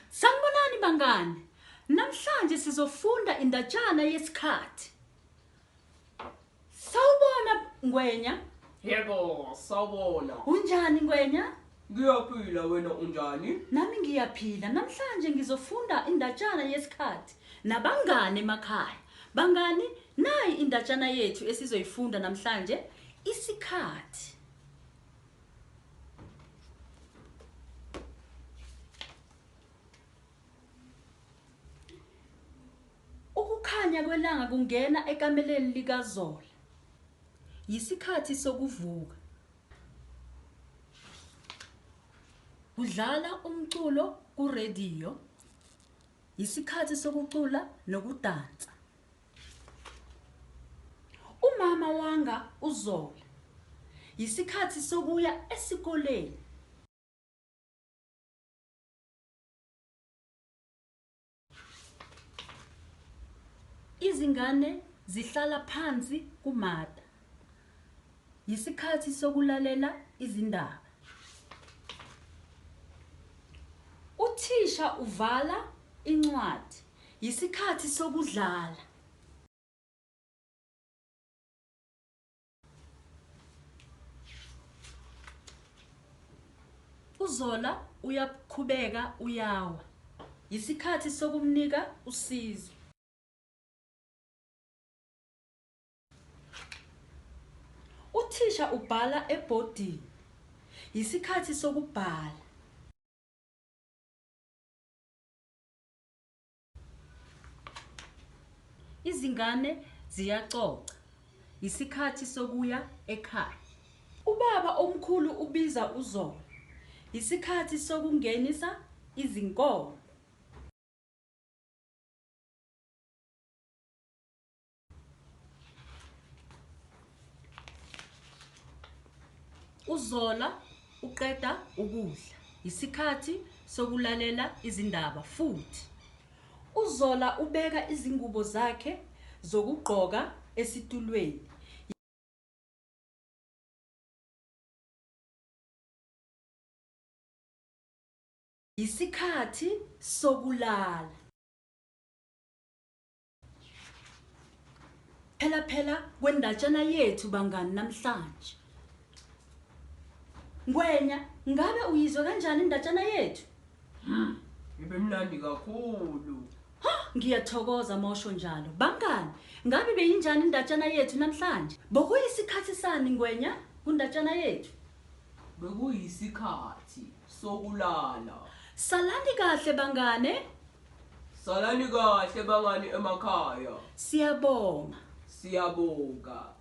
Sanibonani bangani. Namhlanje sizofunda indatshana yesikhathi. Sawubona Ngwenya. Yebo, sawubona. Unjani Ngwenya? Ngiyaphila wena unjani? Nami ngiyaphila. Namhlanje ngizofunda indatshana yesikhathi nabangani emakhaya. Bangani, nayi indatshana yethu esizoyifunda namhlanje, isikhathi. Ukukhanya kwelanga kungena ekameleni likaZola. Yisikhathi sokuvuka. Kudlala umculo kurediyo. Yisikhathi sokucula nokudansa. Umama wanga uZola. Yisikhathi sokuya esikoleni. Izingane zihlala phansi kumata. Yisikhathi sokulalela izindaba. Uthisha uvala incwadi. Yisikhathi sokudlala. UZola uyaqhubeka uyawa. Yisikhathi sokumnika usizo. Uthisha ubhala ebhodini. Yisikhathi sokubhala. Izingane ziyacoca. Yisikhathi sokuya ekhaya. Ubaba omkhulu ubiza uZola. Yisikhathi sokungenisa izinkomo. UZola uqeda ukudla. Yisikhathi sokulalela izindaba futhi. UZola ubeka izingubo zakhe zokugqoka esitulweni. Yisikhathi sokulala. Phela phela kwendatshana yethu bangani namhlanje. Ngwenya, ngabe uyizwe kanjani indatshana yethu? Ibimnandi kakhulu. Ha, ngiyathokoza mosho njalo. Bangani, ngabe beyinjani indatshana yethu namhlanje? Bokuyisikhathi sani Ngwenya kundatshana yethu? Bekuyisikhathi sokulala. Salani kahle bangane. Salani kahle bangani emakhaya. Siyabonga. Siyabonga.